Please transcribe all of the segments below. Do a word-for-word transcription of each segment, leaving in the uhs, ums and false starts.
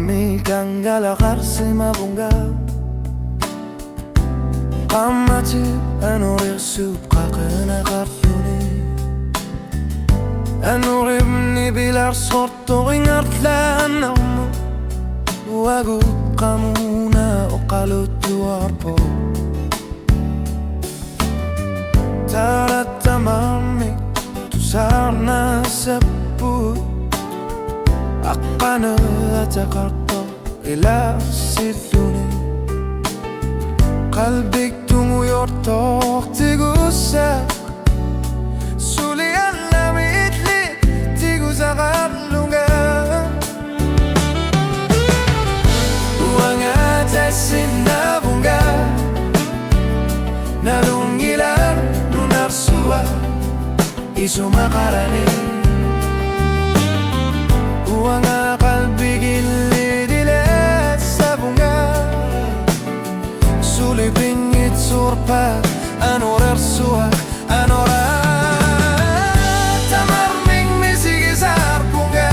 Mikangalaqarsimavunga. Qaammatip anulersup qaqinaqarluni. Anurip nipilarsortoq ingerlaannarmat. Uagut qamuuna oqaluttuarpoq. Taava tamarmik tusarnaassapput. Aqqaneq ataqartoq ilassilluni. Qalbik tungujortoq tigussaq. Suli allamik illit tigusaqarlunga. Uanga taasinnaavunga. Nalunngilaq nunarsuaq isumaqarani. Uanga qalbik illit ilassavunga. Suli pinngitsoorpat anulersuaq anora. Tamarmik misigisarpunga.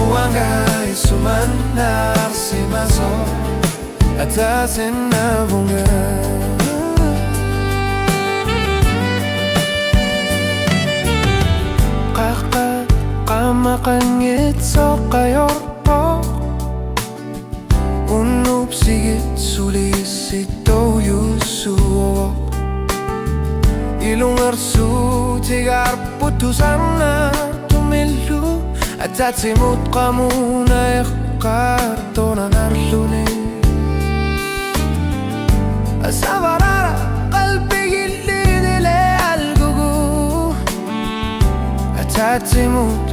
Uanga isumannarsimasoq ataasinnaavunga. Qaqqat qaamaqanngitsoq ajorpoq. Unnupsigit suli issittorujussuuvoq. Ilungersuutigaarput tusarnaartumillu. Ataatsimut qamuuna eqqaartornarluni. Asavara qalbik illit ilagigu. Ataatsimut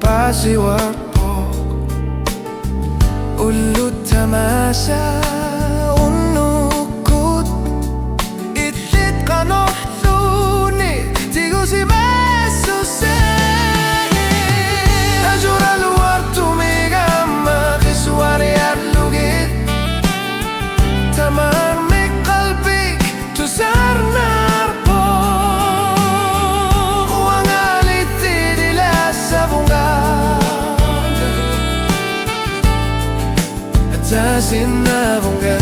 paasivarput. Ullut tamaasa unnukkut illit qanorluunniit tigusimassussaanik. Ajuraluartumik aamma qisuariarlugit. Tamarmik qalbik tusarnaarpoq. Uanga illit ilassavunga. Ataasinnaavunga.